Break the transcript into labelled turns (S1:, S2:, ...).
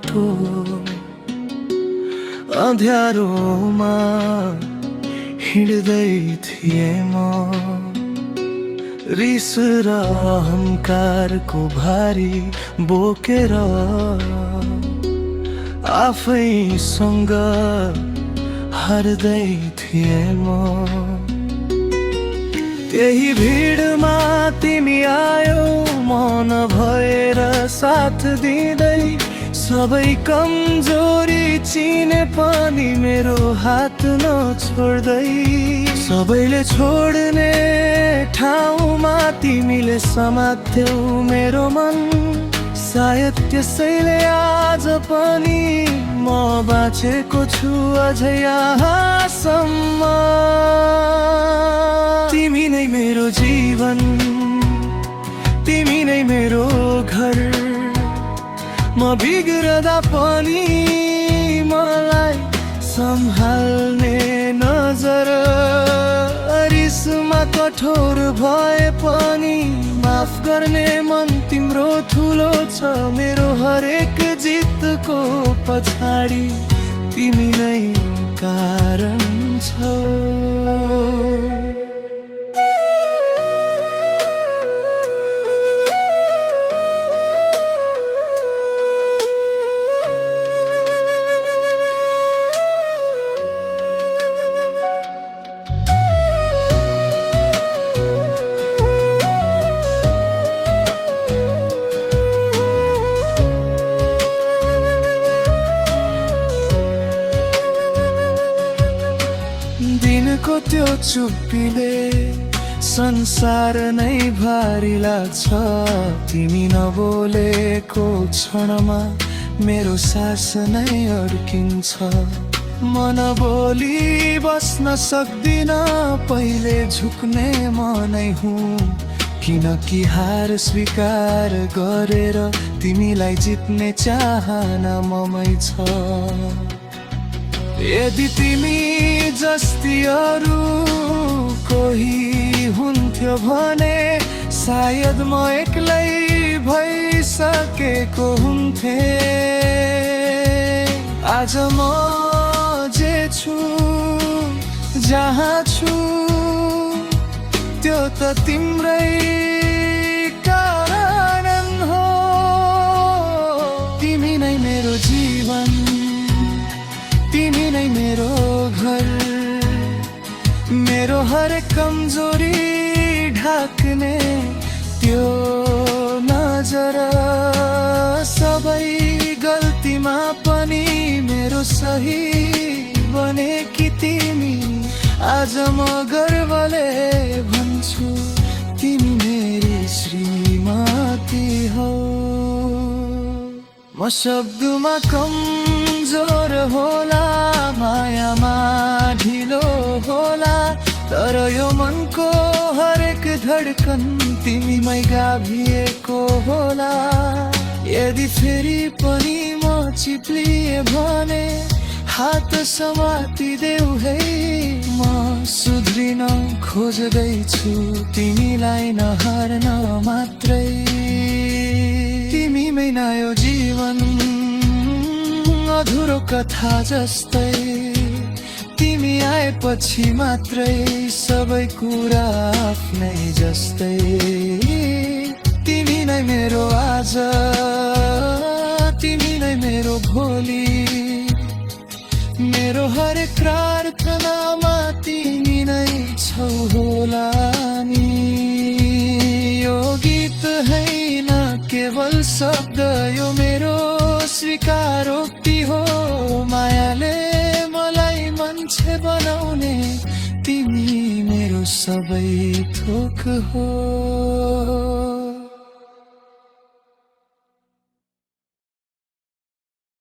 S1: बाटो अँध्यारोमा हिँड्दै थिएँ म रिस र अहंकारको भारी बोकेर आफैसँग हार्दै थिएँ म त्यही भिडमा तिमी आयो मन भएर साथ दिँदै सबै कमजोरी चिने पनि मेरो हात नछोड्दै सबैले छोड्ने ठाउँमा तिमीले समात्यौ मेरो मन सायद त्यसैले आज पनि म बाँचेको छु अझै यहाँसम्म तिमी नै मेरो जीवन तिमी नै मेरो घर म बिग्रदा पनि मलाई सम्हाल्ने नजर रिसमा कठोर भए पनि माफ गर्ने मन तिम्रो ठुलो छ मेरो हरेक जितको पछाडि तिमी नै कारण छौ दिनको त्यो चुप्पीले संसार नै भारी लाग्छ तिमी नबोलेको क्षणमा मेरो सास नै अड्किन्छ म नबोली बस्न सक्दिन पहिले झुक्ने म नै हुँ किनकि हार स्वीकार गरेर तिमीलाई जित्ने चाहना ममै छ यदि तिमी जस्ती अरू कोही हुन्थ्यो भने सायद म एक्लै भइसकेको हुन्थे आज म जे छु जहाँ छु त्यो त तिम्रै कारण हो तिमी नै मेरो जीवन तिमी नै मेरो घर मेरो हरेक कमजोरी ढाक्ने त्यो नजर सबै गल्तीमा पनि मेरो सही बनेकी तिमी आज म गर्वले भन्छु तिमी मेरी श्रीमती हौ म शब्दमा कमजोर होला मायामा ढिलो होला तर यो मनको हरेक धडकन तिमीमै गाभिएको होला यदि फेरि पनि म चिप्लिए भने हात समातिदेऊ है म सुध्रिन खोज्दैछु तिमीलाई नहार्न मात्रै तिमीमै नयो जीवन अधुरो कथा जस्तै तिमी आएपछि मात्रै सबै कुरा आफ्नै जस्तै तिमी नै मेरो आज तिमी नै मेरो भोलि मेरो हरेक प्रार्थनामा तिमी नै छौ होला नि यो गीत हैन केवल शब्द यो मेरो स्वीकारोक्ति हो मायाले मलाई मान्छे बनाउने तिमी मेरो सबै थोक हो